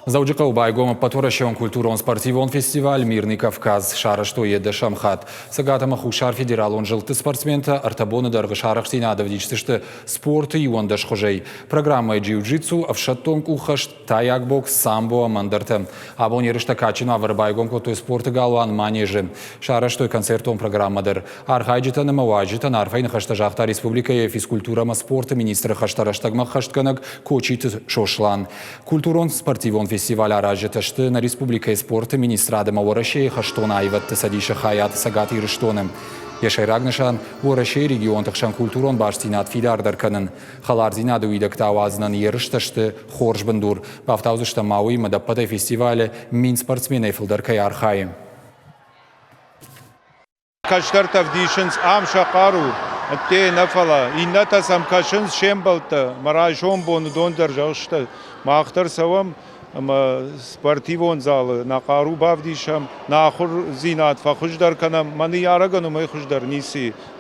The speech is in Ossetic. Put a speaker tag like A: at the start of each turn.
A: Дзӕуджыхъӕуы байгом ӕппӕтуӕрӕсеон культурон-спортивон фестиваль «Мирный Кавказ». Сарӕзтой йӕ дӕсӕм хатт. Цӕгат ӕмӕ Хуссар федералон зылдты спортсментӕ ӕртӕ боны дӕргъы сарӕхстдзинад ӕвдисдзысты спорты 11 хуызӕй. Программӕйы джиу-джитсу, ӕфсӕддон къуххӕст, тайаг бокс, самбо ӕмӕ ӕндӕртӕ. Абон ерыстӕ кадджын уавӕры байгом кодтой спорты галуан «Манеж-ы». Сарӕзтой концертон программӕ дӕр. Архайджытӕн ӕмӕ уазджытӕн арфӕйы ныхӕстӕ загъта республикӕйы физкультурӕ ӕмӕ спорты министры хӕстӕ рӕстӕгмӕ ӕххӕстгӕнӕг Кочиты Сослан. Культурон-спортивон фестиваль аразджытӕ сты нӕ республикӕйы спорты министрад ӕмӕ Уӕрӕсейы хӕстон аивӕдты цӕдисы хайад Цӕгат Ирыстоны. Йӕ сӕйраг нысан – Уӕрӕсейы регионты хсӕн культурон бастдзинад фидардӕр кӕнын. Хӕлардзинады уидӕгтӕ ауадзынӕн ерыстӕ сты хорз бындур. Бафтаудзыстӕм ма уыимӕ ӕдӕппӕтӕй фестивалы 1000 спортсменӕй фылдӕр кӕй архайы.
B: Кӕстӕртӕ ӕвдисынц ам сӕ хъару, ӕдде нӕ фӕлӕ, иннӕтӕ сӕм кӕсынц се мбӕлттӕ мӕ райсом бон уыдон дӕр зӕгъдзысты, мах дӕр цӕуӕм ӕмӕ спортивон залы нӕ хъару бавдисӕм, нӕ ахуырдзинад фӕхуыздӕр кӕнӕм. Мӕ ныййарӕгӕн уымӕй хуыздӕр ницы и.